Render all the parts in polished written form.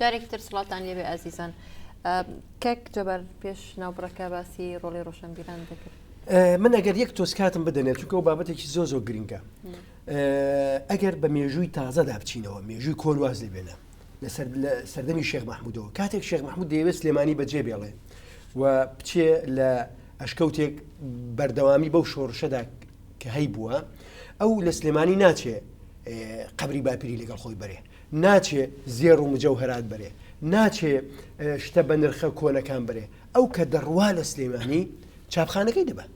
جارێکی تر سڵاوتان لێبێ ئازیزان. کاک جەبار پێش ناوبڕەکە باسی ڕۆڵی ڕۆشنبیران دەکرد. من ئەگەر یەک تۆز کاتم بدەنێت چونکە ئەو بابەتێکی زۆر زۆر گرنگە ئەگەر بە مێژووی تازەدا بچینەوە مێژووی کۆن واز لێ بێنە لەسەر سەردەمی شێخ مححمودەوە کاتێک شێخ مححمود دەیەوێت سلێمانی بەجێ بێڵێ و بچێ لە ئەشکەوتێک بەردەوامی بەو شۆڕشەدا کە هەیبووە ئەو لە سلێمانی ناچێ قەبری باپیری لەگەڵ خۆی بەرێ ناچێ زێڕ و مجەوهەرات بەرێ، ناچێ شتە بەنرخە کۆنەکان بەرێ، ئەو کە دەڕوا لە سلێمانی چاپخانەکەی دەبا.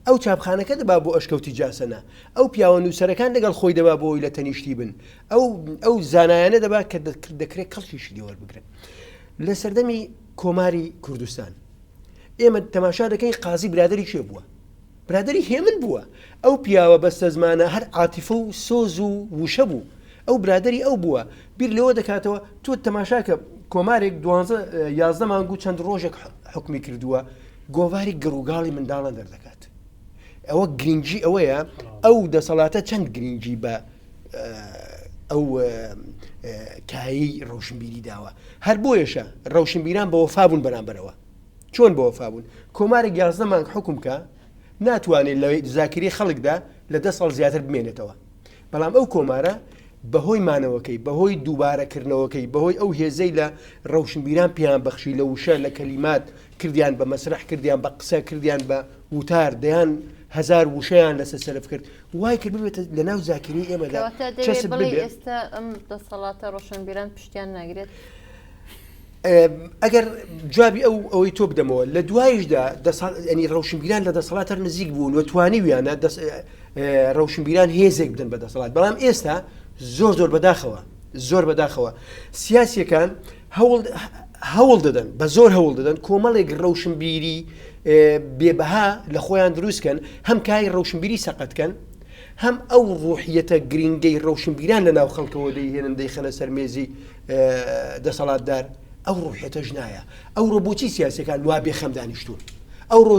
ئەو چاپخانەکە دەبا بۆ ئەشکەوتی جاسەنە، ئەو پیاوە نووسەرەکان لەگەڵ خۆی دەبا بۆ ئەوی لە تەنیشتی بن، ئەو ئەو زانایانە دەبا کە دەکرێت کەڵکیشی لێ وەربگرن. لە سەردەمی کۆماری کوردستان ئێمە تەماشا دەکەین قازی برادەری کێ بووە؟ برادەری هێمن بووە ئەو پیاوە بەستەزمانە هەر عاتیفە و سۆز و وشە بوو ئەو برادەری ئەو بووە بیر لەوە دەکاتەوە تۆ تەماشاکە کۆمارێک دوانزە یازدە مانگ و چەند ڕۆژێک حکومی کردووە گۆڤاری گڕوگاڵی منداڵان دەردەکات ئەوە گرنگی ئەوەیە ئەو دەسەڵاتە چەند گرنگی بە ئەو کایی ڕەوشنبیری داوە هەر بۆیەشە ڕەوشنبیران بە وەفا بوون بەرامبەرەوە چۆن بەوەفا بوون؟ کۆمارێک 11 مانگ حوکم کا ناتوانێت لە زاکیرەی خەڵکدا لە دە ساڵ زیاتر بمێنێتەوە. بەڵام ئەو کۆمارە بەهۆی مانەوەکەی، بەهۆی دووبارەکردنەوەکەی، بەهۆی ئەو هێزەی لە ڕەوشنبیران پێیان بەخشی لە وشە، لە کەلیمات، کردیان بە مەسرەح، کردیان بە قسە، کردیان بە وتار، دەیان هەزار وشەیان لەسەر سەرف کرد، وای کرد ببێتە لەناو زاکیرەی ئێمەدا کەواتە دەبێ چەسپ بڵێی ببێ. ئێستا ئەم دەسەڵاتە ڕۆشنبیران پشتیان ناگرێت؟ ئەگەر جوابی ئەو ئەوەی تۆ بدەمەوە لە دوایشدا ینی ڕەوشنبیران لە دەسەڵات هەر نزیک بوون و توانیویانە ڕەوشنبیران هێزێک بدەن بە دەسەڵات بەڵام ئێستا زۆر زۆر بەداخەوە زۆر بەداخەوە سیاسیەکان هەوڵ هەوڵ دەدەن بە زۆر هەوڵ دەدەن کۆمەڵێک ڕەوشنبیری بێبەها لە خۆیان دروستکەن هەم کای ڕەوشنبیری سەقەتکەن هەم ئەو ڕوحیەتە گرنگەی ڕەوشنبیران لە ناو خەڵکەوە دەیهێنن دەیخەنە سەر مێزی دەسەڵاتدار ئەو ڕوحیەتەش نایە. ئەوڕۆ بۆچی سیاسیەکان وا بێ خەم دانیشتوون؟ ئەوڕۆ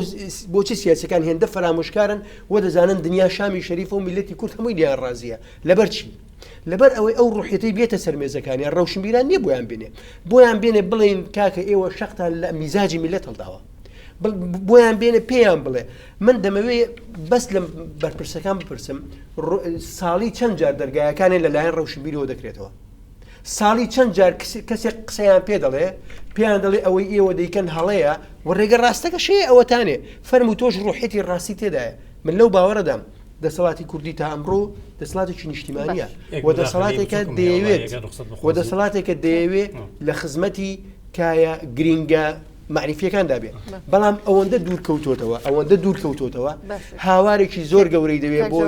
بۆچی سیاسیەکان هێندە فەرامۆشکارن و دەزانن دنیا شامی شەریفە و میللەتی کورد هەمووی لێیان ڕازیە؟ لەبەر چی؟ لەبەر ئەوەی ئەو ڕوحیەتەی بێتە سەر مێزەکانیان ڕەوشنبیران نییە بۆیان بێنێ بۆیان بێنێ بڵێن کاکە ئێوە شەقتان لە میزاجی میللەت هەڵداوە بۆیان بێنێ پێیان بڵێ من دەمەوێ بەس لە بەرپرسەکان بپرسم ساڵی چەند جار دەرگایەکانیان لەلایەن ڕەوشنبیرەوە دەکرێتەوە ساڵی چەند جار کەسێک قسەیان پێ دەڵێ پێیان دەڵێ ئەوەی ئێوە دەیکەن هەڵەیە و ڕێگە ڕاستەکەشەیە ئەوەتانێ فەرموو تۆش ڕوحیەتی ڕاستی تێدایە من لەو باوەڕەدام دەسەڵاتی کوردی تا ئەمڕۆ دەسەڵاتێکی نیشتیمانیە و دەسەڵاتێکە دەیەوێت و دەسەڵاتێکە دەیەوێ لە خزمەتی کایە گرینگە مەعریفیەکاندا بێ بەڵام ئەوەندە دوور کەوتۆتەوە ئەوەندە دوور کەوتۆتەوە هاوارێکی زۆر گەورەی دەوێ بۆ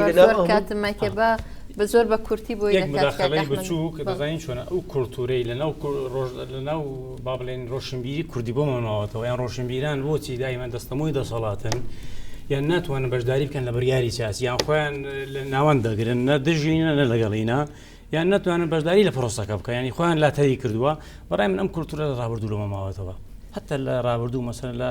کاتمەکە بە بە زۆر بە کورتی بۆی مداخلەی بچوو کە دەزانین چۆنە ئەو کولتورەی لە ناو ڕۆژ لە ناو با بڵێن ڕۆشنبیری کوردی بۆ ماوەتەوە یان ڕۆشنبیران بۆچی دایمەن دەستەمۆی دەسەڵاتن یان ناتوانن بەشداری بکەن لە بڕیاری سیاسی یان خۆیان لە ناوەند دەگرن نە دژینە نە لەگەڵینە یان نەتوانن بەشداری لە پرۆسەکە بکەن ینی خۆیان لاتەری کردووە بەڕای من ئەم کولتورە لە ڕابردوو لەمە ماوەتەوە حتا لە ڕابردوو مەسەر لە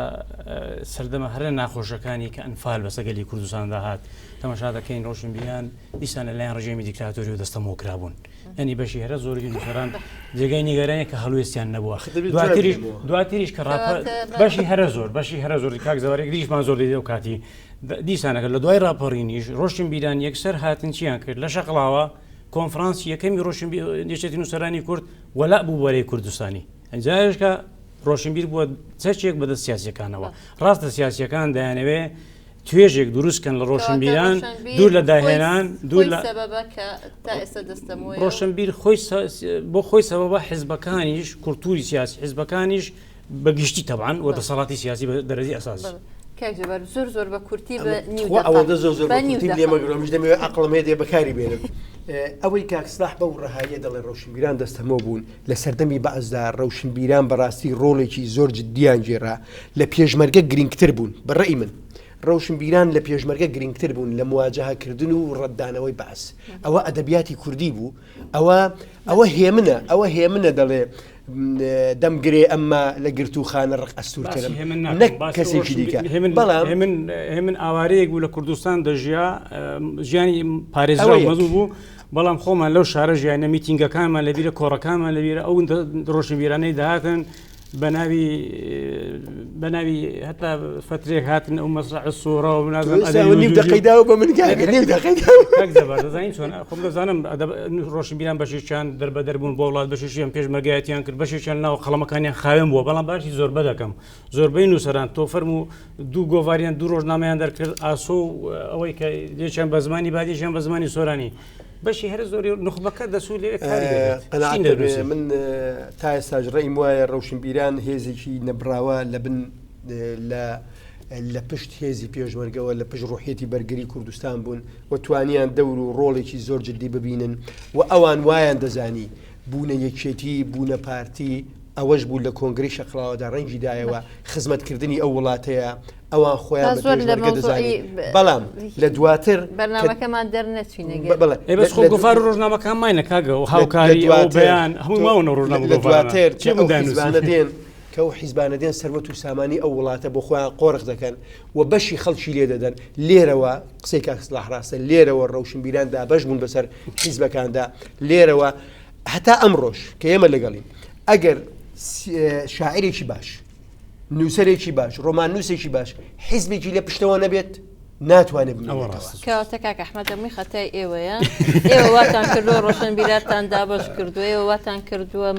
سەردەمە هەرە ناخۆشەکانی کە ئەنفال بەسە گەلی کوردستاندا هات تەماشا دەکەین ڕۆشنبیران دیسان لەلایەن ڕژێمی دیکتاتۆری و دەستەمۆ کرابوون ینی بەشی هەرە زۆری نووسەران جێگای نیگەرانە کە هەڵوێستیان نەبووە دواتریش دواتریش کە ڕاپەر بەشی هەرە زۆر بەشی هەرە زۆری کاک زەوارێک دیشمان زۆر دەیدە و کاتی دیسانەکە لە دوای ڕاپەڕینیش ڕۆشنبیران یەکسەر هاتن چیان کرد لە شەقڵاوە کۆنفرانسی یەکەمی ڕۆشنبیر یەکێتی نووسەرانی کورد وەلا بوو بەرەی کوردستانی ئەنجایشکە ڕۆشنبیر بووە چەکێک بەدەست سیاسیەکانەوە ڕاستە سیاسیەکان دەیانەوێ توێژێک دروستکەن لە ڕۆشنبیران دوور لە داهێنان دوور لە ڕۆشنبیر خۆی بۆ خۆی سەبەبە حزبەکانیش کولتوری سیاسی حزبەکانیش بە گشتی تەبعەن و دەسەڵاتی سیاسی بە دەرەجەی ئەساسی. کاک جەبار زۆر زۆر بە کورتی بە نیو خوا دەقە. ئەوەندە زۆر زۆر بە بە نیو کورتی دەقە. لێمەگرەوە منیش دەمەوێت عەقڵم هەیە دێ بەکاری بێنم ئەوەی کاک سڵاح بەو ڕەهاییە دەڵێ ڕەوشنبیران دەستەمۆ بوون لە سەردەمی بەعسدا ڕەوشنبیران بەڕاستی ڕۆڵێکی زۆر جدیان گێڕا لە پێشمەرگە گرنگتر بوون بە ڕەئی من. ڕەوشنبیران لە پێشمەرگە گرنگتر بوون لە مواجهەکردن و ڕەتدانەوەی بەعس. ئەوە ئەدەبیاتی کوردی بوو، ئەوە ئەوە هێمنە، ئەوە هێمنە دەڵێ دەمگرێ ئەمما لە گرتووخانە ڕق ئەستوورترم نەک کەسێکی دیکە. بەڵام هێمن هێمن ئاوارەیەک بوو لە کوردستان دەژیا، ژیانی پارێزراو مەزوو بوو، بەڵام خۆمان لەو شارە ژیانە میتینگەکانمان لەبیرە، کۆڕەکانمان لەبیرە، ئەو ڕۆشنبیرانەی دەهاتن بە ناوی بە ناوی هەتا فترێک هاتن ئەو مەسرع سوورە و نازانم نیو دەقەی داوە بە من کاکە نیو دەقەی داوە. کاک جەبار دەزانین چۆن خۆم دەزانم ڕۆشنبیران بەشێکیان دەربەدەر بوون بۆ وڵات بەشێکیان پێشمەرگایەتیان کرد بەشێکیان ناو قەڵەمەکانیان خاوێن بووە بەڵام باشی زۆربە دەکەم زۆربەی نووسەران تۆ فەرموو دوو گۆڤاریان دوو ڕۆژنامەیان دەرکرد ئاسۆ و ئەوەی کە یەکیان بە زمانی بادیشیان بە زمانی سۆرانی بەشی هەرە زۆری نوخبەکە دەچوو لێرە کاری دەکرد. قەناعەت چی دەبێ دەنووسی؟ من تا ئێستاش ڕێیم وایە ڕەوشنبیران هێزێکی نەبراوە لە بن لە لە پشت هێزی پێشمەرگەوە لە پشت ڕوحیەتی بەرگری کوردستان بوون و توانیان دەور و ڕۆڵێکی زۆر جدی ببینن و ئەوان وایان دەزانی بوونە یەکێتی بوونە پارتی ئەوەش بوو لە کۆنگرەی شەقڵاوەدا ڕەنگی دایەوە خزمەتکردنی ئەو وڵاتەیە ئەوان خۆیان تا بە زۆر لە پێشمەرگە دەزانی مەوزوعی بەڵام لە دواتر کە بەرنامەکەمان دەرنەچین ئەگەر بەڵێ ئێ بەس لە خۆ لە گۆڤار و ڕۆژنامەکان ماینە کاکە و لە هاوکاری ئەو دواتر بەیان هەمووی تۆ ماون ئەو ڕۆژنامە لە گۆڤارانە دواتر کێ کە بوون ئەو دانووسی؟ حیزبانە دێن کە ئەو حیزبانە دێن سەروەت و سامانی ئەو وڵاتە بۆ خۆیان قۆرخ دەکەن و بەشی خەڵکی لێ دەدەن لێرەوە قسەی کاک سڵاح ڕاستە لێرەوە ڕەوشنبیران دابەش بوون بەسەر حیزبەکاندا لێرەوە هەتا ئەمڕۆش کە ئێمە لەگەڵین ئەگەر شاعرێکی باش نووسەرێکی باش ڕۆماننووسێکی باش حیزبێکی لە پشتەوە نەبێت ناتوانێت بمێنێتەوە. کەواتە کاک ئەحمەد ئەمەی خەتای ئێوەیە ئێوە واتان کردووە ڕۆشنبیراتان دابەش کردووە ئێوە واتان کردووە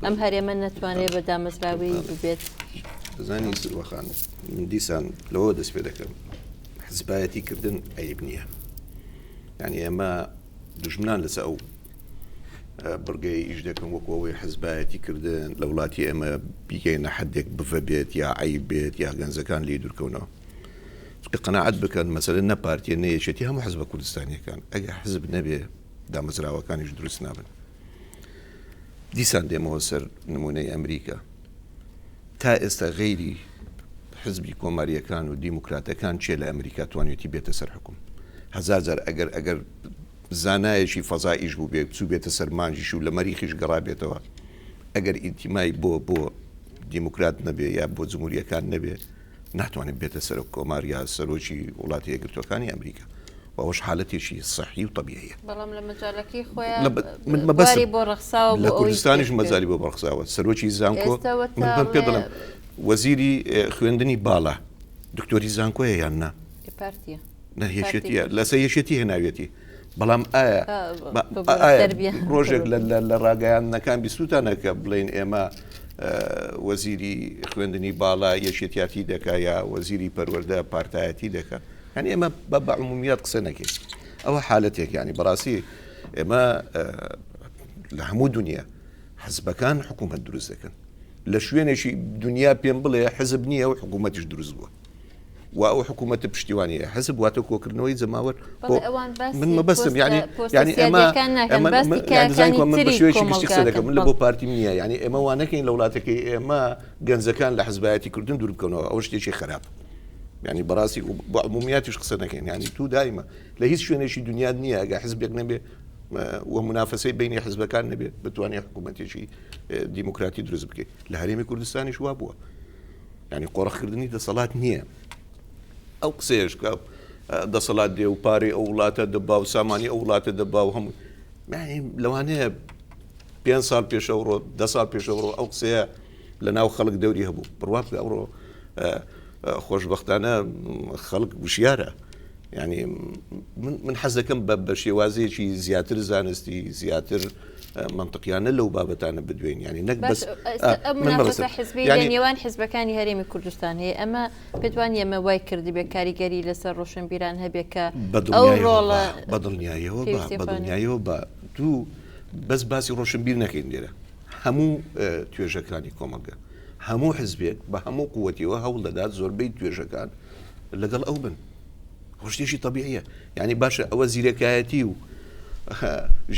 ئەم هەرێمە نەتوانێت بە دامەزراوەیی ببێت. زانی سروەخان من دیسان لەوە دەست پێ دەکەم حزبایەتی کردن عیب نییە یعنی ئێمە دوژمنان لەسەر ئەو بڕگەی ئیش دەکەن وەکو ئەوەی حزبایەتی کردن لە وڵاتی ئێمە بیگەینە حدێک بڤە بێت یا عیب بێت یا گەنجەکان لێی دوورکەونەوە چونکە قەناعەت بکەن مەسەلە نە پارتیە نە یەکێتی هەموو حزبە کوردستانیەکان ئەگەر حزب نەبێ دامەزراوەکانیش دروست نابن دیسان دێمەوە سەر نمونەی ئەمریکا تا ئێستا غەیری حزبی کۆماریەکان و دیموکراتەکان چێ لە ئەمریکا توانێتی بێتە سەر حکوم هەزار جار ئەگەر ئەگەر زانایەکی فەزائیش بووبێ چووبێتە سەر مانگیش و لە مەریخیش گەڕابێتەوە ئەگەر ئینتیمای بۆ بۆ دیموکرات نەبێ یا بۆ جمهوریەکان نەبێ ناتوانێت بێتە سەرۆک کۆمار یا سەرۆکی وڵاتی یەکگرتووەکانی ئەمریکا و ئەوەش حالەتێکی سەحی و تەبیعیە. بەڵام لە مەجالەکەی خۆیان من مەبەستم بواری بۆ ڕەخساوە بۆ لە ئەوەی کوردستانیش پێش بێت. مەجالی بۆ ڕەخساوە سەرۆکی زانکۆ ئێستا من بەم پێ وەتا دەڵێم وەزیری خوێندنی باڵا دکتۆری زانکۆیە یان نا؟ پارتیە. نا یەکێتیە لەسەر یەکێتی هێناویەتی بەڵام ئایا ئایا ڕۆژێک لە ڕاگەیاندنەکان بیستوتانە کە بڵێن ئێمە وەزیری خوێندنی باڵا یەکێتیاتی دەکا یا وەزیری پەروەردە پارتایەتی دەکا یعنی ئێمە بە بە عمومیات قسە نەکەین ئەوە حالەتێک ینی بەڕاستی ئێمە لە هەموو دنیا حزبەکان حکوومەت دروست دەکەن لە شوێنێکی دنیا پێم بڵێ حزب نییە و حکوومەتیش دروست بووە و ئەو حکوومەتە پشتیوانیە حزب واتە کۆکردنەوەی جەماوەر من مەبەستم یعنی یعنی ئێمە من بە شێوەیەکی گشتی قسە دەکەم من لە بۆ پارتیم نییە یعنی ئێمە وا نەکەین لە وڵاتەکەی ئێمە گەنجەکان لە حزبایەتی کردن دوور بکەونەوە ئەو شتێکی خراپ یعنی بەڕاستی بە عمومیاتیش قسە نەکەین یعنی تو دایمە لە هیچ شوێنێکی دنیا نییە ئەگە حزبێک نەبێ و منافەسەی بینی حزبەکان نەبێ بتوانێت حکوومەتێکی دیموکراتی دروست بکەیت لە هەرێمی کوردستانیش وا بووە یانی قۆرخکردنی دەسەڵات نییە ئەو قسەیەش کە دەسەڵات دێ و پارەی ئەو وڵاتە دەبا و سامانی ئەو وڵاتە دەبا و هەموو لەوانەیە پێ ساڵ پێشەوڕۆ دە ساڵ پێشەوڕۆ ئەو قسەیە لە ناو خەڵک دەوری هەبوو بڕوات بە ئەوڕۆ خۆشببختانە خەڵک وشیارە یعنی من حەز دەکەم بە بە شێوازێکی زیاتر زانستی زیاتر مەنتقیانە لەو بابەتانە بدوێین یعنی نەک بەس من مەبەستم حزبی لە نێوان حزبەکانی هەرێمی کوردستان هەیە ئەمە پێت وانیە ئەمە وای کردبێ کاریگەری لەسەر ڕۆشنبیران هەبێ کە ئەو ڕۆڵە بەدڵنیایەوە بەدڵنیایەوە بە دوو بەس باسی ڕۆشنبیر نەکەین لێرە هەموو توێژەکانی کۆمەڵگە هەموو حزبێک بە هەموو قوتیەوە هەوڵ دەدات زۆربەی توێژەکان لەگەڵ ئەو بن خۆ شتێکی تەبیعیە یعنی باشە ئەوە زیرەکایەتی و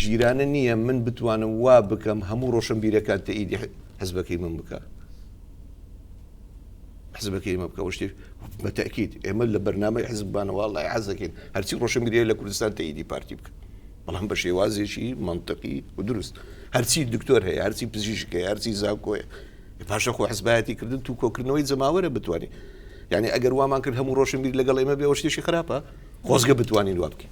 ژیرانە نییە من بتوانم وا بکەم هەموو ڕۆشنبیرەکان تەئیدی حزبەکەی من بکە. حزبەکەی ئێمە بکە شتێک بە تەئکید ئێمە لە بەرنامەی حزبمانەوە وەڵڵای حەز دەکەین هەرچی ڕۆشنبیریە لە کوردستان تەئیدی پارتی بکە بەڵام بە شێوازێکی مەنتقی و دروست هەرچی دکتۆر هەیە هەرچی پزیشک هەیە هەرچی زانکۆیە پاشە خۆ حزبایەتی کردن تو کۆکردنەوەی جەماوەرە بتوانین یعنی ئەگەر وامان کرد هەموو ڕۆشنبیر لەگەڵ ئێمە بێ شتێکی خراپە خۆزگە بتوانین وا بکەین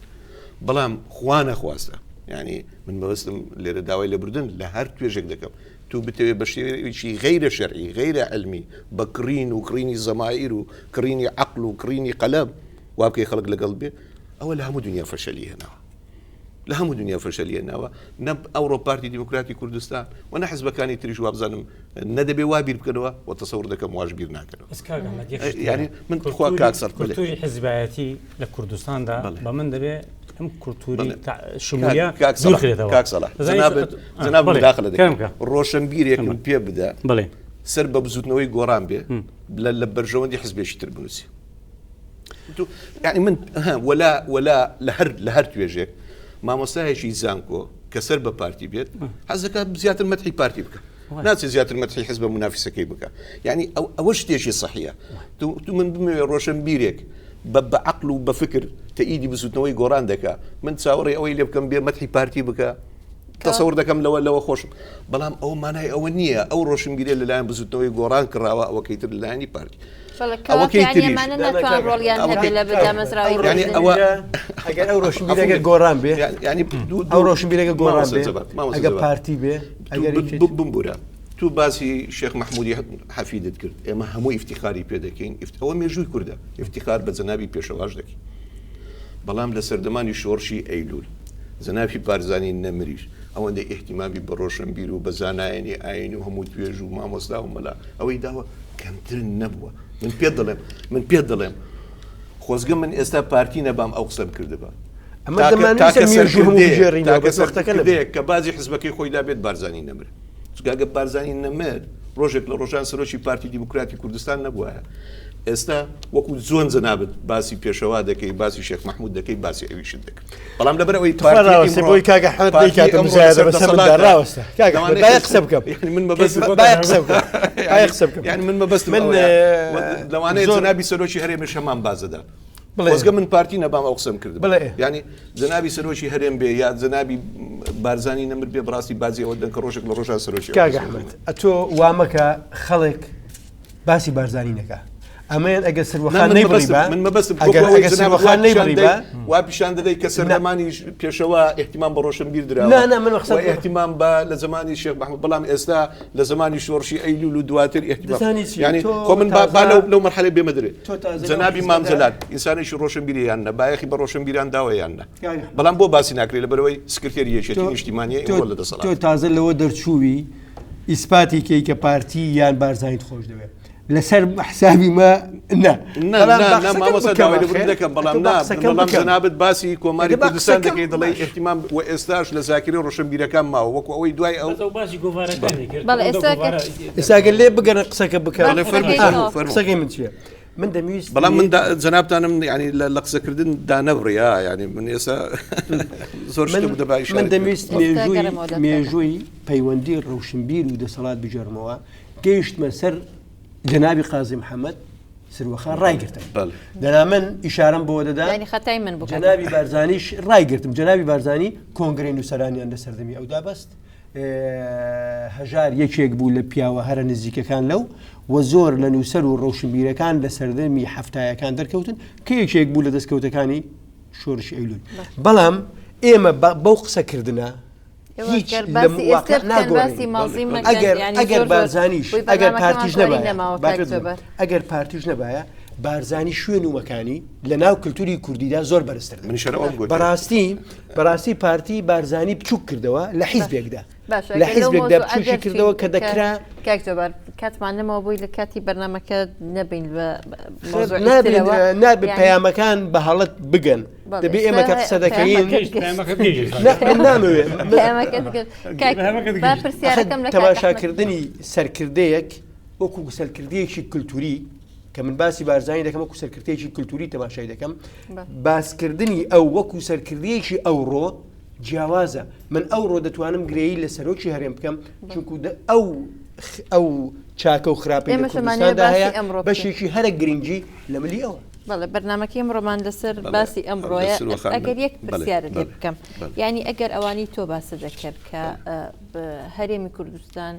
بەڵام خوا نەخواستە یعنی من مەبەستم لێرە داوای لێبوردن لە هەر توێژێک دەکەم تو بتەوێ بە شێوەیەکی غەیرە شەرعی غەیرە عیلمی بە کڕین و کڕینی زەمائیر و کڕینی عەقڵ و کڕینی قەلەم وا بکەی خەڵک لەگەڵ بێ ئەوە لە هەموو دنیا فەشەلی هێناوە لە هەموو دنیا فەشەلی هێناوە نە ئەوڕۆ پارتی دیموکراتی کوردستان و نە حزبەکانی تریش وابزانم نەدەبێ وا بیر بکەنەوە و تەسەور دەکەم واش بیر ناکەنەوە بەس کاک ئەحمەد یەک شت یعنی من تخوا کاک سەر بڵێ. کولتوری حزبایەتی لە کوردستاندا بەڵێ. بە من دەبێ ئەم کولتوری بەڵێ. شمولیە کاک دوور سەڵاح خرێتەوە کاک سەڵاح دەزانی جەنابت آه، جەناب بەڵێ. مداخلە کەم دەکەم کە. ڕۆشنبیرێکم پێ بدە بەڵێ. سەر بە بزوتنەوەی گۆڕان بێ لە لە بەرژەوەندی حزبێکی تر بنووسی یعنی من وەلا وەلا لە هەر لە هەر توێژێک مامۆستایەکی زانکۆ کە سەر بە پارتی بێت حەز دەکات زیاتر مەتحی پارتی بکە ناچێت زیاتر مەتحی حزبە منافسەکەی بکە یعنی ئەو ئەوە شتێکی سەحیە تو من بمەوێ ڕۆشنبیرێک بە بە عەقل و بە فکر تەئیدی بزوتنەوەی گۆڕان دەکا من چاوەڕێ ئەوەی لێ بکەم بێ مەتحی پارتی بکە تەسەور دەکەم لەوە لەوە خۆشم بەڵام ئەو مانای ئەوە نییە ئەو ڕۆشنبیرە لەلایەن بزوتنەوەی گۆڕان کڕاوە ئەوەکەی تر لەلایەنی پارتی ئەوەکەی تریش یعنی ئەوە ئەگەر ئەو ڕۆشنبیرەگە گۆڕان بێ یعنی ئەو ڕۆشنبیرەگە گۆڕان بێ ئەگەر پارتی بێ ئەگەر بمبورە تو باسی شێخ مەحمودی حەفیدت کرد ئێمە هەموو ئیفتیخاری پێ دەکەین ئەوە مێژووی کوردە ئیفتیخار بە جەنابی پێشەواش دەکەین بەڵام لە سەردەمانی شۆڕشی ئەیلول جەنابی بارزانی نەمریش ئەوەندە ئیهتیمامی بە ڕۆشنبیر و بە زانایانی ئاین و هەموو توێژ و مامۆستا و مەلا ئەوەی داوە کەمتر نەبووە من پێت دەڵێم من پێت دەڵێم خۆزگە من ئێستا پارتی نەبام ئەو قسەم کردبا ئەمە دەمانویست مێژوو هەموو بگێڕینەوە بەس وەختەکە نەبوو. کە باجی حزبەکەی خۆی دابێت بارزانی نەمر چونکە ئەگەر بارزانی نەمر ڕۆژێک لە ڕۆژان سەرۆکی پارتی دیموکراتی کوردستان نەبوایە ئێستا وەکو زۆن جەنابت باسی پێشەوا دەکەی باسی شێخ مەحمود دەکەی باسی ئەویشت دەکرد بەڵام لەبەر ئەوەی تخوا ڕاوەستە بۆی کاک ئەحمەد نەیکاتە مزایدە بەسەر مندا ڕاوەستە کاک ئەحمەد با قسە بکەم یعنی من مەبەست با قسە بکەم با قسە بکەم یعنی من مەبەستم من لەوانەیە جەنابی سەرۆکی هەرێمیش هەمان بازدەدا خۆزگە من پارتی نەبام ئەو قسەم کرد بڵێ یعنی جەنابی سەرۆکی هەرێم بێ یا جەنابی بارزانی نەمر بێ بڕاستی بازی ئەوە دەن کە ڕۆژێک لە ڕۆژان سەرۆکی کاک ئەحمەد ئەتۆ وامەکە خەڵک باسی بارزانی نەکا ئەمەیان ئەگەر سەروەخان نەیبڕیبا من مەبەستم ئەگەر ئەگەر سەروەخان نەیبڕیبا وا پیشان دەدەی کە سەردەمانی پێشەوە ئیهتیمام بە ڕۆشنبیر دراوە نا نا من قسە و ئیهتیمام بە لە زمانی شێخ مەحمود بەڵام ئێستا لە زمانی شۆڕشی ئەیلول و دواتر ئیهتیمام دەزانی چی؟ یعنی تۆ خۆ من با با تازە- لەو لەو مەرحەلەی بێمە درێ تۆ تازە لەو جەنابی مام حیزبەدا- جەلال ئینسانێکی ڕۆشنبیری یان نە بایەخی بە ڕۆشنبیران داوە یان نە کاک ئەحمەد. بەڵام بۆ باسی ناکرێ لەبەرئەوەی سکرتێری یەکێتی تۆ- نیشتیمانیە تۆ ئیمڕۆ لە دەسەڵات تۆ تازە لەوە دەرچووی ئیسپاتی کەی کە پارتی یان بارزانیت خۆش دەوێت لەسەر حسابی مە نا نا بەڵام نا با نا قسەکەم مامۆستا بکەم داوای ئاخر. لێبوردن دەکەم بەڵام ئەتۆ با نا قسەکەم بەڵام بکەم. جەنابت باسی کۆماری ئەگە با کوردستان قسەکەم دەکەی دەڵێی باش. ئیهتیمام و ئێستاش لە زاکیرەی ڕۆشنبیرەکان ماوە وەکو ئەوەی دوای ئەو بەس ئەو باسی گۆڤارەکانی کرد بەڵێ، ئەو ئێستا کە- گۆڤارە ئێستا گەر لێ بگەڕێ قسەکە بکەم بەڵێ فەرموو، قسەکەی فەرموو، تۆ. فەرموو. قسەکەی من چییە من دەمویست بەڵام من جەنابتانم یعنی لە قسەکردن دانەبڕی ها یعنی من ئێستا زۆر شتم من دەبا من ئیشارەت کرد. دەمویست ئێستا مێژووی گەڕێمەوە دەفتەرەکە. مێژووی پەیوەندی ڕەوشنبیر و دەسەڵات بگێڕمەوە گەیشتمە سەر جەنابی قازی محەممەد سروەخان ڕایگرتم بەڵێ. دەنا من ئیشارەم بۆ دەدا یعنی خەتای من بوو کاکە. جەنابی بارزانیش ڕایگرتم جەنابی بارزانی کۆنگرەی نووسەرانیان لە سەردەمی ئەودا بەست هەژار یەکێک بوو لە پیاوە هەرە نزیکەکان لەو و زۆر لە نووسەر و ڕەوشنبیرەکان لە سەردەمی حەفتایەکان دەرکەوتن کە یەکێک بوو لە دەستکەوتەکانی شۆرشی ئەیلول بەڵام ئێمە بەو قسەکردنە ئێوە هیچ گەر لە باسی واقع ئێستا بکەن باسی ناگۆڕین. مازی مەکەن ئەگەر یعنی ئەگەر زۆر زۆر بارزانیش بۆی ئەگەر بەرنامەکەمان پارتیش کاری نەبایە نەماوە با کاک پێت بڵێم، جەبار. ئەگەر پارتیش نەبایە بارزانی شوێن و مەکانی لە ناو کلتوری کوردیدا زۆر بەرزتر دەبوو. منیش هەر ئەوەم گوت. بەڕاستی بەڕاستی پارتی بارزانی بچووک کردەوە لە حیزبێکدا باشە لە ئەگەر لەو حیزبێکدا مەوزوعە بچووکی دەرچین کردەوە کە دەکرا کاک جەبار کاتمان نەماوە بۆی لە کاتی بەرنامەکە نەبین بە مەوزوعی نابێت ترەوە. نابێت یعنی پەیامەکان بە هەڵەت بگەن بەڵێ، دەبێ ئێمە کە ئێستا قسە دەکەین پەیامەکە پەیامەکە بگەیشت. نا من نامەوێ من- پەیامەکە دەگەشت. کاک پەیامەکە با دەگەیشت. پرسیارەکەم لە کاک ئەحمەد تەماشاکردنی سەرکردەیەک وەکو سەرکردەیەکی کلتوری کە من باسی بارزانی دەکەم وەکو سەرکردەیەکی کلتوری تەماشای دەکەم باسکردنی ئەو وەکو سەرکردەیەکی ئەوڕۆ جیاوازە من ئەوڕۆ دەتوانم گرێی لە سەرۆکی هەرێم بکەم چونکو ئەو ئەو چاکە و خراپەی لە کوردستاندا هەیە بەشێکی هەرە گرنگی لە ملی ئەوە. بەڵێ بەرنامەکەی ئەمڕۆمان لەسەر باسی ئەمڕۆیە ئەگەر یەک پرسیارت لێ بکەم یعنی ئەگەر ئەوانی تۆ باسە دەکرد کە هەرێمی کوردستان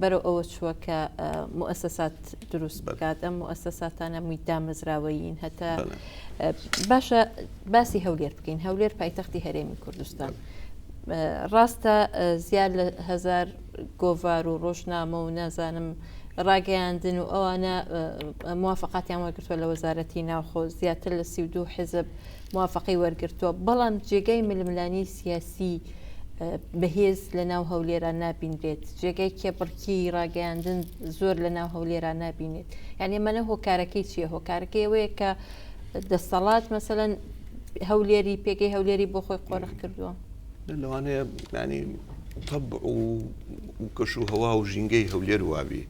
بەرەو ئەوە چووە کە موئەسەسات دروست بکات ئەم موئەسەساتانە موی دامەزراوەیین هەتا باشە باسی هەولێر بکەین هەولێر پایتەختی هەرێمی کوردستان ڕاستە زیاد لە هەزار گۆڤار و ڕۆژنامە و نازانم ڕاگەیاندن و ئەوانە موافقاتیان وەرگتووە لە وەزارەتی ناوخۆ زیاتر لە 32 حزب موافقەی وەرگرتووە بەڵام جێگای ململانی سیاسی بەهێز لە ناو هەولێرا نابینرێت جێگای کێبڕکی ڕاگەیاندن زۆر لە ناو هەولێرا نابینێت یعنی ئەمەە هۆکارەکەی چییە هۆکارەکەی ئەوەیە کە دەسەڵات مەسەەن هەولێری پێگەی هەولێری بۆ خۆی قۆرخ کردووە لەوانەیە ینی طبع و کەش و هەوا و ژینگەی هەولێر وابی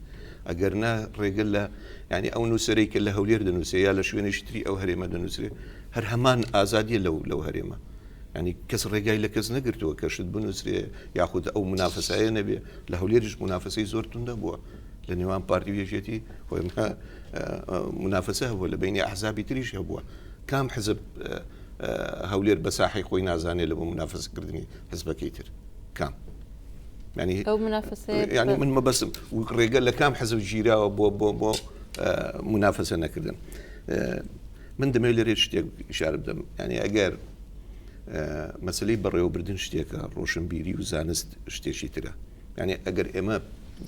ئەگەر نا ڕێگە لە ینی ئەو نووسەرەی کە لە هەولێر دەنووسێ یا لە شوێنێکی تری ئەو هەرێمە دەنووسێ هەر هەمان ئازادیە لەو لەو هەرێمە ینی کەس ڕێگای لە کەس نەگرتووە کە شت بنووسرێ یاخود ئەو منافەسایە نەبێ لە هەولێریش منافەسەی زۆر توندە بووە لە نێوان پارتی و یەکێتی خۆی منافەسە هەبووە لە بینی ئەحزابی تریش هەبووە کام حزب هەولێر بە ساحی خۆی نازانێت لە بۆ منافەسەکردنی حزبەکەی تر کام ینی ینی من مەبەسم ڕێگە لە کام حزب گیراوە بۆ بۆ بۆ منافەسە نەکردن من دەمەوێت لێرە شتێک ئیشارە بدەم یعنی ئەگەر مەسلەی بەڕێوەبردن شتێکە ڕۆشنبیری و زانست شتێکی ترە یعنی ئەگەر ئێمە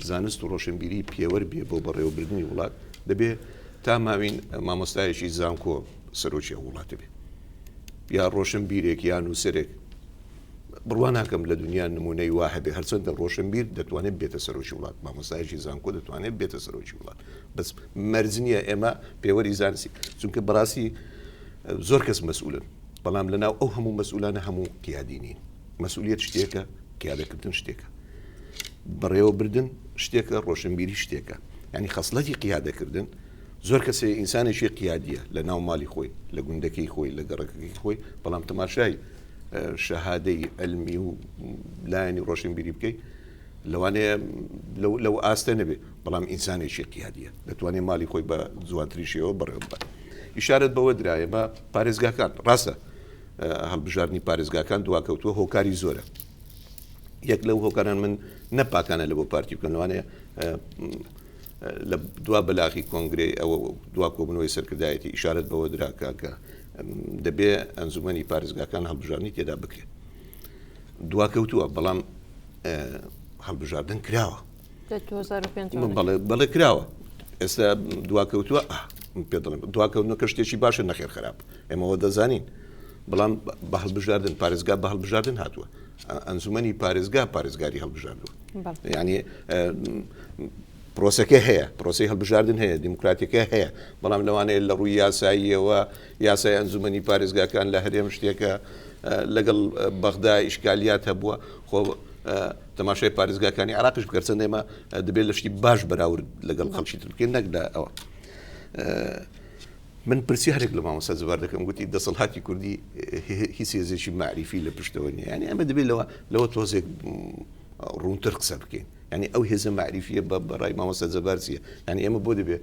زانست و ڕۆشنبیری پێوەر بێ بۆ بەڕێوەبردنی وڵات دەبێ تا ماوین مامۆستایەکی زانکۆ سەرۆکی ئەو وڵاتە بێ یا ڕۆشنبیرێک یا نووسەرێک بڕوا ناکەم لە دنیا نمونەی وا هەبێ هەرچەندە ڕۆشنبیر دەتوانێت بێتە سەرۆکی وڵات مامۆستایەکی زانکۆ دەتوانێت بێتە سەرۆکی وڵات بەس مەرج نییە ئێمە پێوەری زانستی چونکە بەڕاستی زۆر کەس مەسئولن بەڵام لەناو ئەو هەموو مەسئولانە هەموو قیادی نین مەسئولیت شتێکە قیادەکردن شتێکە بەڕێوەبردن شتێکە ڕۆشنبیری شتێکە ینی خەسڵەتی قیادەکردن زۆر کەسێ ئینسانێکی قیادیە لە ناو ماڵی خۆی لە گوندەکەی خۆی لە گەڕەکەکەی خۆی بەڵام تەماشای شەهادەی علمی و لایەنی ڕۆشنبیری بکەیت لەوانەیە لەو ئاستە نەبێ بەڵام ئینسانێکی قیادیە دەتوانێت ماڵی خۆی بە جوانترین شێوە بەڕێوە ببات ئیشارەت بەوە درایە بە پارێزگاکان ڕاستە هەڵبژاردنی پارێزگاکان دواکەوتووە هۆکاری زۆرە یەک لەو هۆکاران من نەپاکانە لە بۆ پارتی بکەن لەوانەیە لە دوا بەلاغی کۆنگرەی ئەوە دوا کۆبنەوەی سەرکردایەتی ئیشارەت بەوە درا کە دەبێ ئەنجومەنی پارێزگاکان هەڵبژاردنی تێدا بکرێت دواکەوتووە بەڵام هەڵبژاردن کراوە بەڵێ کراوە ئێستا دواکەوتووە پێ دەڵێم دواکەوتنەکە شتێکی باشە نەخێر خراپ ئێمەوە دەزانین بەڵام بە هەڵبژاردن پارێزگا بە هەڵبژاردن هاتووە ئەنجومەنی پارێزگا پارێزگاری هەڵبژاردووە ینی پرۆسەکە هەیە پرۆسی هەڵبژاردن هەیە دیموکراتەکە هەیە بەڵام لەوانەیە لە ڕووی یاساییەوە یاسای ئەنجومەنی پارێزگاکان لە هەرێم شتێکە لەگەڵ بەغدا ئیشکالیات هەبووە خۆ تەماشای پارێزگاکانی عراقش بکە چەند ئێمە دەبێت لە شتی باش بەراورد لەگەڵ خەڵکی تر بکەین نەک لە ئەوە من پرسیارێک لە مامۆستا جەبار دەکەم گوتی دەسەڵاتی کوردی هیچ هێزێکی معریفی لە پشتەوە نییە یعنی ئەمە دەبێت لەوە لەوە تۆزێک ڕوونتر قسە بکەین یعنی ئەو هێزە مەعریفیە بە بەڕای مامۆستا جەبار چیە یعنی ئێمە بۆ دەبێ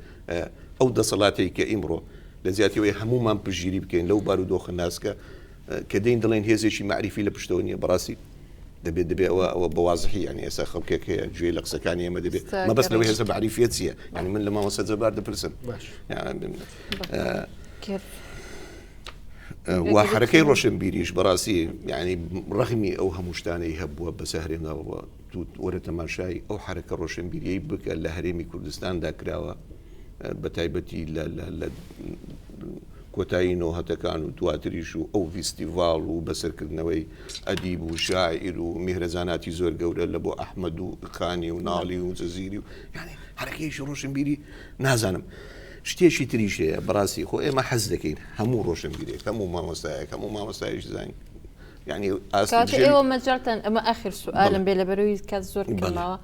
ئەو دەسەڵاتێک کە ئیمڕۆ لە جیاتیەوەی هەمومان پشتگیری بکەین لەو بارودۆخە ناسکە کە دێین دەڵێن هێزێکی مەعریفی لە پشتەوە نییە بەڕاستی دەبێت دەبێ ئەوە ئەوە بە وازحی یعنی ئێستا خەڵکێک هەیە گوێ لە قسەکانی ئێمە دەبێت مەبەست لەوەی هێزە مەعریفیە چییە یعنی من لە مامۆستا جەبار دەپرسم و حرەکەی ڕۆشنبیریش بەڕاستی یعنی ڕەغمی ئەو هەموو شتانەی هەبووە بەسە هەرێمدا بڕوە وەرە تەماشای ئەو حرەکە ڕۆشنبیریەی بکە لە هەرێمی کوردستاندا کراوە بە تایبەتی لە کۆتایی نۆهەتەکان و دواتریش و ئەو ڤیستیڤاڵ و بەسەرکردنەوەی ئەدیب و شاعیر و میهرەزاناتی زۆر گەورە لە بۆ ئەحمەد و خانی و ناڵی و جززیری و یعنی حرەکەیشی ڕۆشنبیری نازانم شتێکی تریش هەیە بەڕاستی خۆ ئێمە حەز دەکەین هەموو ڕۆشنبیرێک هەموو مامۆستایەک هەموو مامۆستایش زانین یعنی ئاستی ئێوە مەجالتان ئەمە ئاخر سوالم بێ لە بەرەوەی کات زۆر کەماوە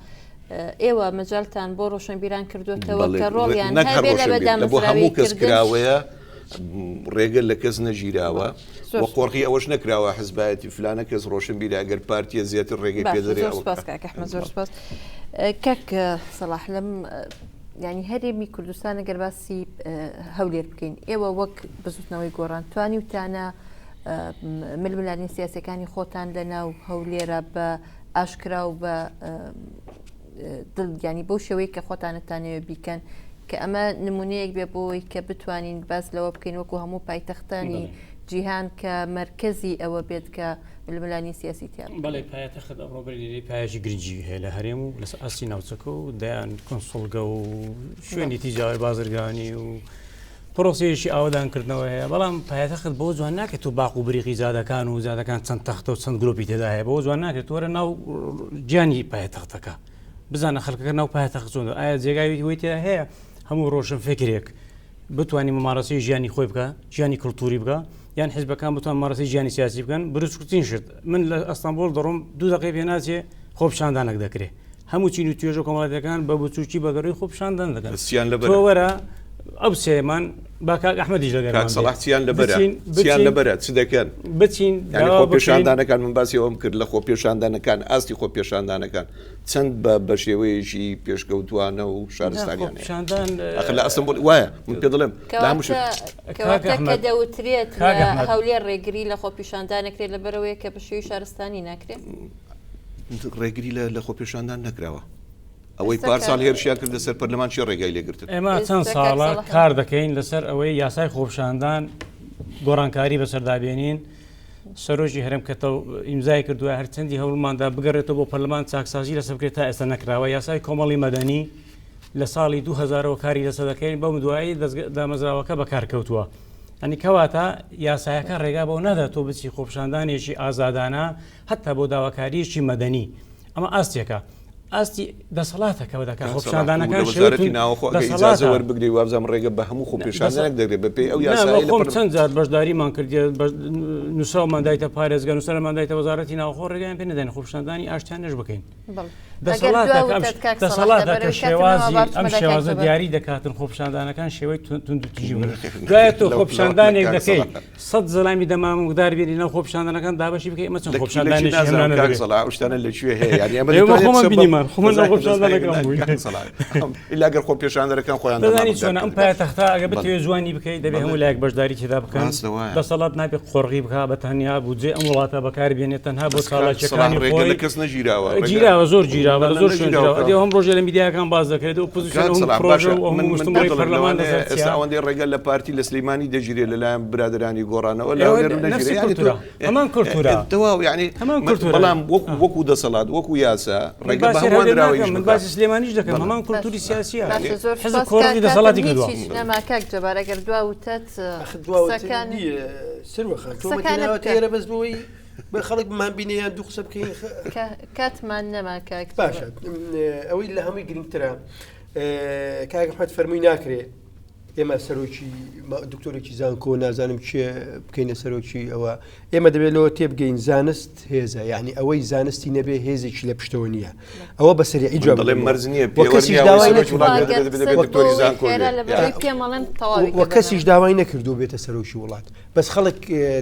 ئێوە مەجالتان بۆ ڕۆشنبیران کردوێتەوە کە ڕۆڵیان هەبێ لە بۆ هەموو کەس کراوەیە. ڕێگە لە کەس نەگیراوە و قۆرخی ئەوەش نەکراوە حزبایەتی فلانە کەس ڕۆشنبیرە ئەگەر پارتیە زیاتر ڕێگەی پێ دەرێ زۆر سپاس کاک ئەحمەد زۆر سپاس کاک سەڵاح لەم ینی هەرێمی کوردستان ئەگەر باسی هەولێر بکەین ئێوە وەک بزوتنەوەی گۆڕان توانیوتانە ململانێ سیاسەکانی خۆتان لە ناو هەولێرە بە ئاشکرا و بە دڵ ینی بەو شێوەی کە خۆتانتانەوە بیکەن کە ئەمە نمونەیەک بێ بۆی کە بتوانین باس لەوە بکەین وەکو هەموو پایتەختانی جیهان کە مەرکەزی ئەوە بێت کە ململانی سیاسی تیا بەڵێ پایتەخت ئەمڕۆ بەرێ پایەکی گرنگی هەیە لە هەرێم و لەسەر ئاستی ناوچەکە و دەیان کۆنسوڵگە و شوێنی تیجاوی بازرگانی و پرۆسەیەکی ئاوەدانکردنەوە هەیە، بەڵام پایتەخت بەوە جوان ناکرێت تۆ باق و بریقی جادەکان و جادەکان چەند تەختە و چەند گرۆپی تێدا هەیە بەوە جوان ناکرێت وەرە ناو گیانی پایتەختەکە بزانە خەڵکەکە ناو پایتەخت چۆن ئایا جێگای وی تێدا هەیە هەموو ڕۆشن فکرێک بتوانانی ممارەسەی ژیانی خۆی بکە ژیانی کللتوری بکە یان حزبەکان بتوان مارەسی ژیانی سیاسی بکەن بروسکترین شت من لە ئەستانبول دەڕۆم دوو دقی پێ ناچێ خۆپیشاندانێک دەکرێت هەموو چین و توێژە کۆمەڵایەتیەکان بە بچووکی بە گەورەی خۆپیشاندان دەکەن. چیان لەبەرە؟ تۆ وەرە ئەو سێمان با کاک ئەحمەدیش لەگەرمان کاک سەڵاح چیان لەبەرە؟ بچین چیان بچین لەبەرە؟ چ دەکەن؟ بچین یانی داوا بکەین. خۆپێشاندانەکان من باسی ئەوەم کرد لە خۆپێشاندانەکان ئاستی خۆپێشاندانەکان چەند بە بە شێوەیەکی پێشکەوتوانە و نا شارستانیانەیە خۆپیشاندان ئەخر لە ئەستەنبوڵ وایە من پێ دەڵێم لە هەموو کەواتە شوێن کاک کەواتە کە ئەحمەد دەوترێت کاک لە ئەحمەد هەولێر ڕێگری لە خۆپیشاندان نەکرێت لەبەرئەوەیە کە بە شێوەی شارستانی ناکرێت؟ ڕێگری لە خۆپێشاندان نەکراوە. ئەوەی پار ساڵ هێرشیان کردە سەر پەرلەمان چی ڕێگای لێگرتن؟ ئێمە چەند ساڵە کار دەکەین لەسەر ئەوەی یاسای خۆپیشاندان گۆڕانکاری بەسەردا بێنین. سەرۆکی هەرێم کە ئیمزای کردووە هەرچەندی هەوڵماندا بگەڕێتەوە بۆ پەرلەمان چاکسازی لەسەر بکرێت تا ئێستا نەکراوە. یاسای کۆمەڵی مەدەنی لە ساڵی 2000ەوە کاری لەسەر دەکەین بەم دوایی دامەزراوەکە بەکار کەوتووە. ئەنی کەواتە یاسایەکە ڕێگا بەو نادات تۆ بچی خۆپیشاندانێکی ئازادانە هەتا بۆ داواکارییەکی مەدەنی ئەمە ئاستێکە ئاستی دەسەڵاتە کە دەکات خۆپیشاندانەکان وەزارەتی ناوخۆ ئەگەر ئیجازە وەربگری وابزانم ڕێگە بە هەموو خۆپیشاندانێک دەگرێت بەپێی ئەو یاسایەی لە خۆم چەند جار بەشداریمان کردیە نووسراومان دایتە پارێزگە نووسەرمان دایتە وەزارەتی ناوخۆ ڕێگەیان پێ نەدەین خۆپیشاندانی ئاشتیانەش بکەین دەسەڵاتە کە شێوازی ئەم شێوازە دیاری دەکاتن خۆپیشاندانەکان شێوەی توندوتیژی دوای تۆ خۆپیشاندانێک دەکەیت سەت زەلامی دەمامکدار بێنی ناو خۆپیشاندانەکان دابەشی بکەی ئەمە چەند خۆپیشاندانێکی هێمنانە کاک دەبێت؟ سەڵاح ئەو شتانە لە کوێ هەیە یانی ئەمە ئێمە دەتوانێت خۆمان قسە بە بینیمان خۆمان لە دەزانین خۆپیشاندانەکان کاک بووین سەڵاح ئیلا گەر خۆپیشاندەرەکان خۆیان دەزانی دەمامکدار چۆنە ئەم کردبێت پایتەختە ئەگەر بەڵێ بتەوێت جوانی بکەیت دەبێ بەڵێ هەموو لایەک بەشداری تێدا بکەن ڕاستە وایە دەسەڵات نابێت قۆرغی بکا بە تەنیا بودجەی ئەم وڵاتە بەکار بێنێت تەنها بۆ بەس کاک سەڵاح چالاکیەکانی ڕێگە لە خۆی کەس نەگیراوە ڕێگە گیراوە زۆر گیراوە نە لە نە زۆر شوێن نەگیراوە گیراوە کاک ئەدی هەم ڕۆژێ لە میدیاکان باس دەکرێت کاک ئۆپۆزیسیۆن هەموو سەڵاح پرۆژە باشە و من هەموو من مشتومڕی پێت دەڵێم پەرلەمان لەوانەیە لەسەر ئێستا چییە ئەوەندەی ڕێگە لە پارتی لە سلیمانی دەگیرێت لەلایەن برادەرانی گۆڕانەوە لە ئێوە هەولێر نەفسی نەگیرێ یانی تۆ کولتورە هەمان کولتورە تەواو یانی هەمان کولتورە بەڵام وەکو وەکو دەسەڵات وەکو یاسا من ڕێگە بە باسی هەمووان هەولێر دراوە ناکەم ئیش من بکا باسی سلێمانیش دەکەم بەڵێ هەمان کولتوری باشە سیاسیە باشە زۆر حزب سپاس کۆڕەوی کاک کاتم دەسەڵاتی کردووە هیچ هیچ نەما کاک جەبار ئەگەر دوا وتەت ئەخ دوا وتن قسەکان نییە سروە خان تۆ قسەکانت مەدیناوە بکە تێرە بەس بۆی بە خەڵک بمان بینێ یان دوو قسە بکەین کاتمان نەما کاک باشە ئەوەی لە هەمووی گرنگترە کاک ئەحمەد فەرمووی ناکرێ ئێمە سەرۆکی دکتۆرێکی زانکۆ نازانم چێ بکەینە سەرۆکی ئەوە ئێمە دەبێت لەوە تێبگەین زانست هێزە یعنی ئەوەی زانستی نەبێ هێزێکی لە پشتەوە نییە ئەوە بە سەریعی جواب دەڵێم مەرج نییە کەسیش داوای کەسیش داوای نەکردو بێتە سەرۆکی وڵات بەس خەڵک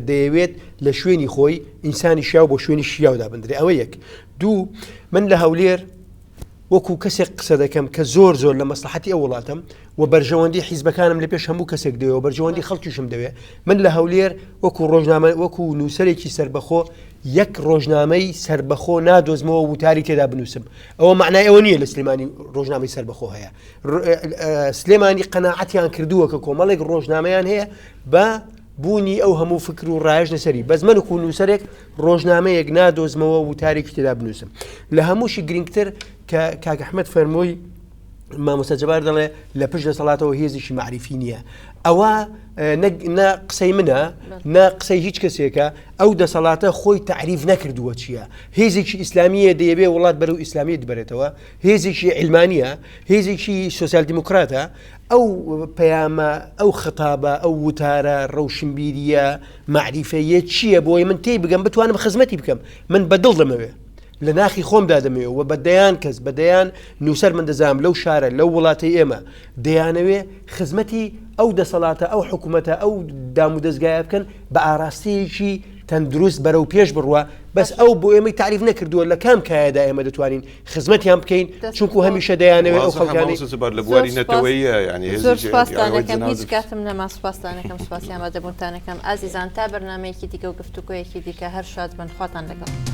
دەیەوێت لە شوێنی خۆی ئینسانی شیاو بۆ شوێنی شیاودا بندرێ ئەوە یەک دوو من لە هەولێر وەکو کەسێک قسە دەکەم کە زۆر زۆر لە مەسلحەتی ئەو وڵاتم و بەرژەوەندی حیزبەکانم لە پێش هەموو کەسێک دەوێ و بەرژەوەندی خەڵکیشم دەوێ من لە هەولێر وەکو ڕۆژنامە وەکو نووسەرێکی سربەخۆ یەک ڕۆژنامەی سربەخۆ نادۆزمەوە وتاری تێدا بنووسم ئەوە معنای ئەوە نییە لە سلێمانی ڕۆژنامەی سربەخۆ هەیە سلێمانی قەناعەتیان کردووە کە کۆمەڵێک ڕۆژنامەیان هەیە بە بوونی ئەو هەموو فکر و ڕایش لەسەری بەس من و نووسەرێک ڕۆژنامەیەک نادۆزمەوە وتارێکی تێدا بنووسم لە هەمووشی گرنگتر کە کاک ئەحمەد فەرمووی مامۆستا جەبار دەڵێ لە پشت دەسەڵاتەوە هێزێکی معریفی نییە ئەوە نە قسەی منە نە قسەی هیچ کەسێکە ئەو دەسەڵاتە خۆی تعریف نەکردووە چییە هێزێکی ئیسلامیە دەیەوێ وڵات بەرەو ئیسلامیت بەرێتەوە هێزێکی علمانیە هێزێکی سوسیال دیموکراتە ئەو پەیامە ئەو خەتابە ئەو وتارە ڕەوشنبیریە مەعریفەیە چییە بۆی من تێی بگەم بتوانم خزمەتی بکەم من بە دڵ دەمەوێ. لە ناخی خۆمدا دەمەوێ و بە دەیان کەس بە دەیان نووسەر من دەزانم لەو شارە لەو وڵاتەی ئێمە دەیانەوێ خزمەتی ئەو دەسەڵاتە ئەو حکوومەتە ئەو دامودەزگایە بکەن بە ئاراستەیەکی تەندروست بەرەو پێش بڕوا بەس ئەو بۆ ئێمەی تاریف نەکردووە لە کام کایەدا ئێمە دەتوانین خزمەتیان بکەین چونکو هەمیشە دەیانەوێت ئەو خەڵکانی لە بواری نەتەوەیە ینی زۆر سپاستانەکەم هیچ کاتم نەما سپاستانەکەم سپاسی ئامادەبوونتانەکەم ئازیزان تا بەرنمەیەکی دیکە و گفتوگۆیەکی دیکە هەر شاد بن خواتان لەگەڵ.